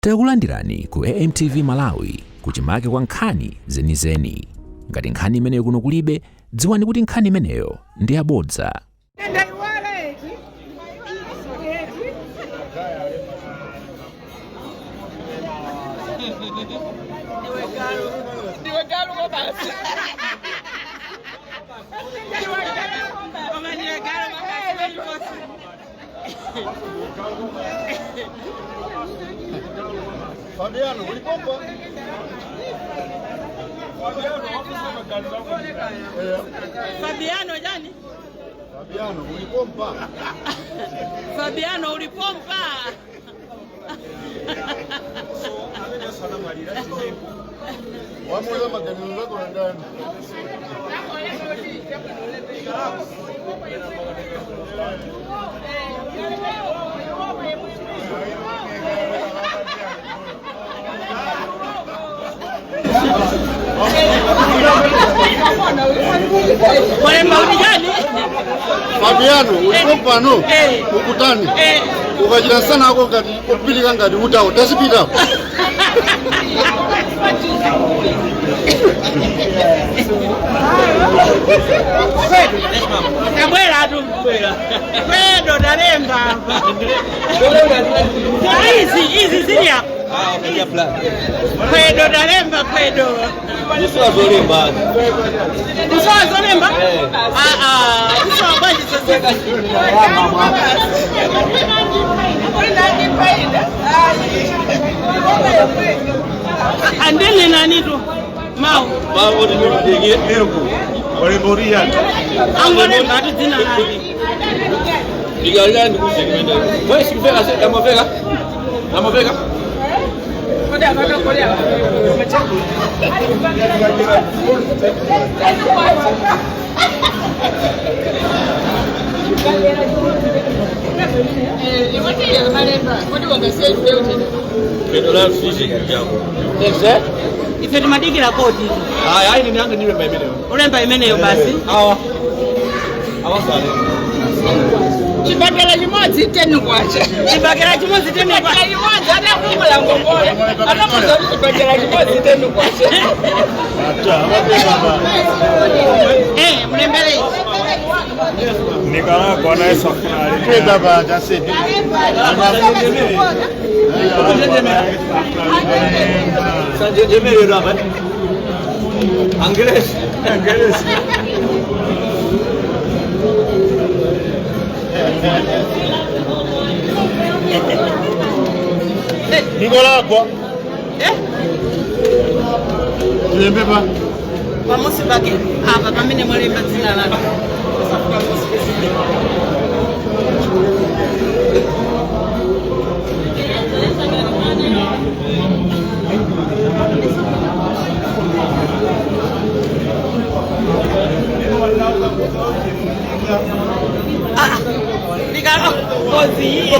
Takulandirani ku AMTV Malawi, kuchimake kwa nkhani zenizeni. Ngati nkhani imeneyo kuno kulibe, dziwani kuti nkhani imeneyo ndi yabodza. Ndaiwala eti. Eti. Ndiwe galu kwa basi. Ndiwe galu kwa basi. Koma ndiwe galu kwa basi. Fabiano, ulipompa? Fabiano jani? Fabiano, ulipompa? Fabiano ulipompa. Wamuuza maganizo zako na ndani. Walemba kuti chani? Fabiano, ulipompa no? Eh. Ukutani. Eh. Ukachita sana ako ngati kupilika ngati utawo tasipita. Kabwera tu. Kwedo talemba apa. Izi izi zili apa. Kwedo talemba kwedo. Usowa zolemba. Usowa zolemba? Ah ah, usowa bwanji sasa. Andene nani tu? Mau. Mawu ndinge Angolemba tu dzina lake. ndikalira ndikuze kumene. Wewe sikufeka se amafeka. Amafeka. Kwedo la sisi jako. Exe? Ife timadikira koti. Hayi hayi ni yangu nilemba imeneyo. Ulemba imeneyo basi. Awa. Awa sale. Chibakera chimodzi 10 kwacha. Chibakera chimodzi 10 kwacha. Chibakera chimodzi atakungula ngongole. Atakuza kuti chibakera chimodzi 10 kwacha. Eh, mlembere ichi. Nicaragua na essa final. Twenda ba tasi. Sanjenjemere apa? Angeles. Angeles. Nicaragua. Eh? Tulembe pa. Pamusi pake apa pamene mwalemba dzina lanu. Ah, ndikalokozi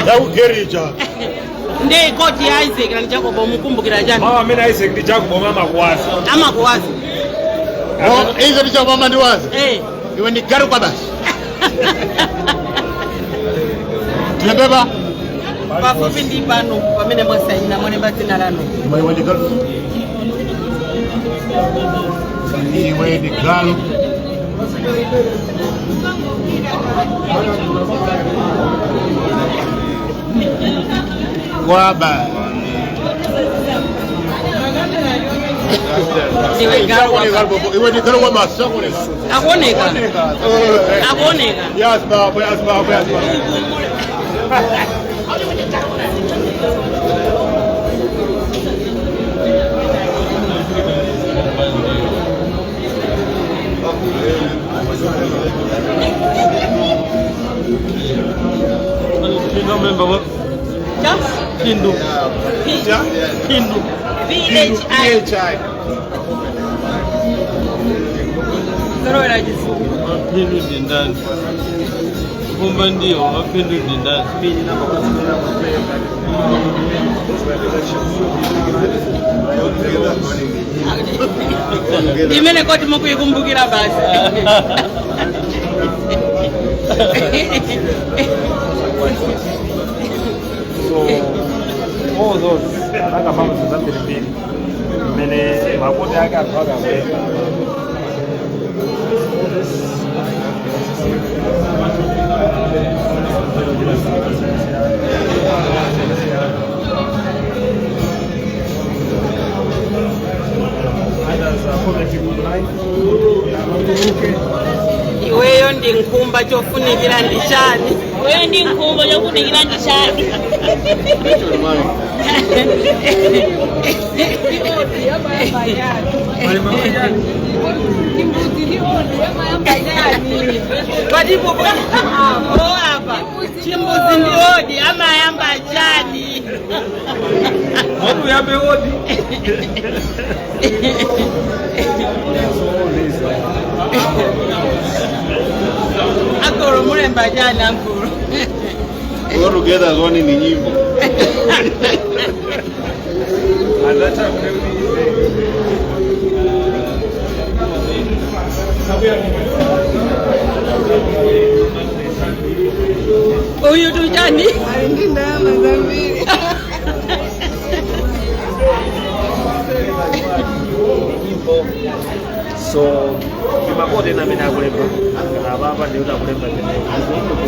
Yakugerija. ndi koti ya Isaac na Jacob mukumbukira chani Mawu amene Isaac ndi Jacob amakuwaza. amakuwaza. Oh, izo ndicho mama ndiwaza. Eh. Iwe ndi galu kwa basi. Tulembe pa. Pafupi ndi pano pamene mwasaina mwalemba dzina lanu. Iwe ndi galu. Iwe ndi galu. Kwaba. Iwe galu kwa Iwe ndi galu kwa basi. Akuoneka. Akuoneka. Yes, baba, yes, baba, yes, baba. Pindu memba wa. Cha? Pindu. Pindu. P H I. Zorowera chizungu. Mapindu ndi ndani. Kumba ndio mapindu ndi ndani. Imene koti mukuyikumbukira basi. So All those anakamba zinthu zambirimbiri mmene makoti ake anthu akakulemba. Others are commenting online. Matuluke. Iweyo ndi nkhumba, chofunikira ndi chani? Wewe ndi nkhumba, chofunikira ndi chani? Patipo o apa, chimbuzi ndi odi amayamba chani? Watu uyambe odi. So all these Agolo, mulemba chani ankulu? All together zone ni nyimbo. At that time maybe Uyu tu chani? Ali ndi ndalama zambiri. Nyimbo. So ndimakoti ena amene akulemba kana apapa ndikuti akulemba imene kuti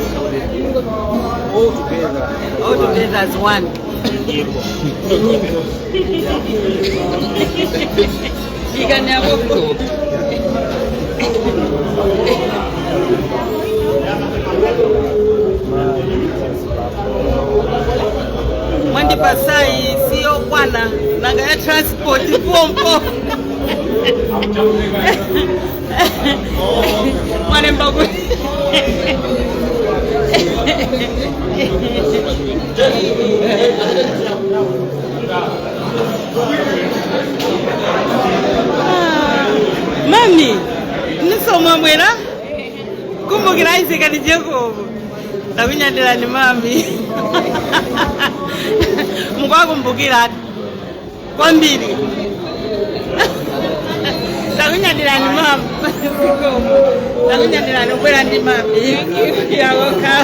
all together. All together as one. Nyimbo. Nyimbo ikani apo. Mwandipasai siyokwana nanga ya transport pompo mwalemba kuti. Mami, nisomwa mwera kumbukira Isaac ndi Jacob. Ndakunyadirani mami, mukwakumbukira kwambiri. Ndakunyadirani mami, ndakunyadirani kubwera ndi mami yakoka.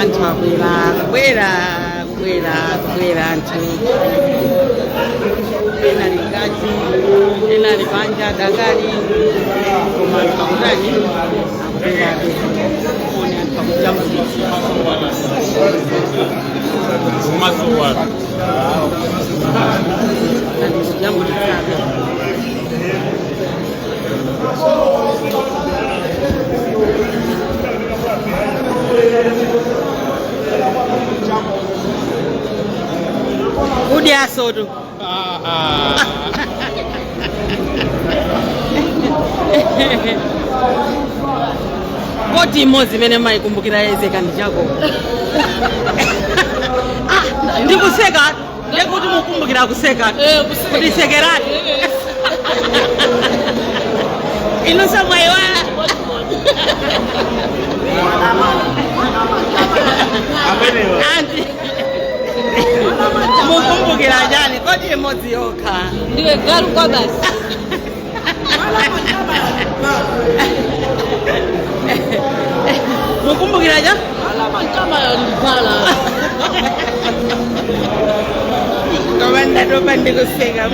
Anthu abwera, kubwera, kubwera, kubwera anthu. Ena ali mkati, ena ali panja dakali, koma anthu akutani? Akubwerabe. One anthu akujambulitsa. Masowa. Anthu kujambulitsabe. Kudya sotu. Quote imodzi imene mayikumbukira Isaac ndi Jacob. Ah, ndikuseka ndekuti mukumbukira kuseka kuti sekerani inu samwayiwala. Amenewa. Anti, mukumbukira chani, quote imodzi yokha? Ndiwe galu kwa basi. Mukumbukira cha? Kama yalipala. Koma ndatopa ndikuseka.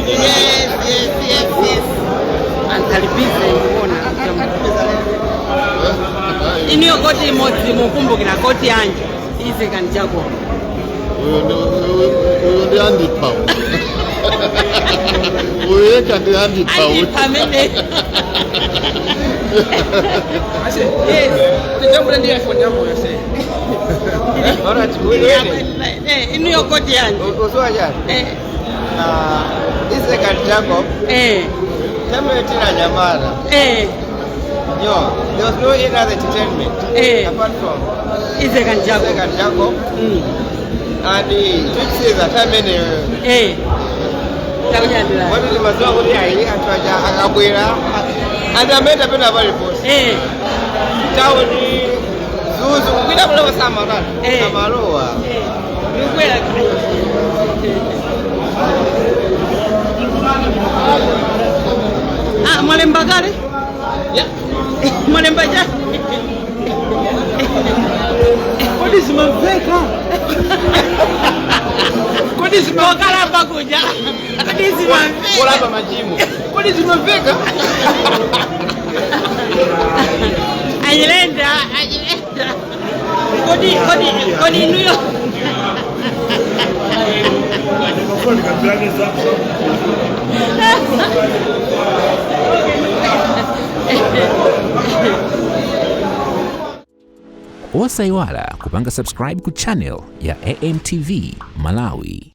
Yes, anthu ali busy kuona. Iniyo quote imodzi mukumbukira, quote yanji, Isaac and Jacob? Uyo ndi andipha, uyo yekha ndi andipha. Andipha amene. Yes. Tijambule ndi iPhone yako yose. Iniyo quote yanji? Uzuwa chani? Eh. Isaac and Jacob, Temple Nyamara. No, there was no any other entertainment apart from Isaac and Jacob. Isaac and Jacob. And tuchisiza tamene Takunyadira. Watu mazuwa kuti ayi anthu aja akabwera anthu amene tapenda paliponse tauni zuzu kukwita kulowa samatatu samalowa. Ndikukwera. Ah, mwalemba kale? Yeah. Mwalemba chani? Kodi zimamveka? Kodi Kokalamba kuja. Kodi zimamveka? Kolamba machimo. Kodi zimamveka? Anyilenda, anyilenda. Kodi inuyo. Osayiwala kupanga subscribe ku channel ya AMTV Malawi.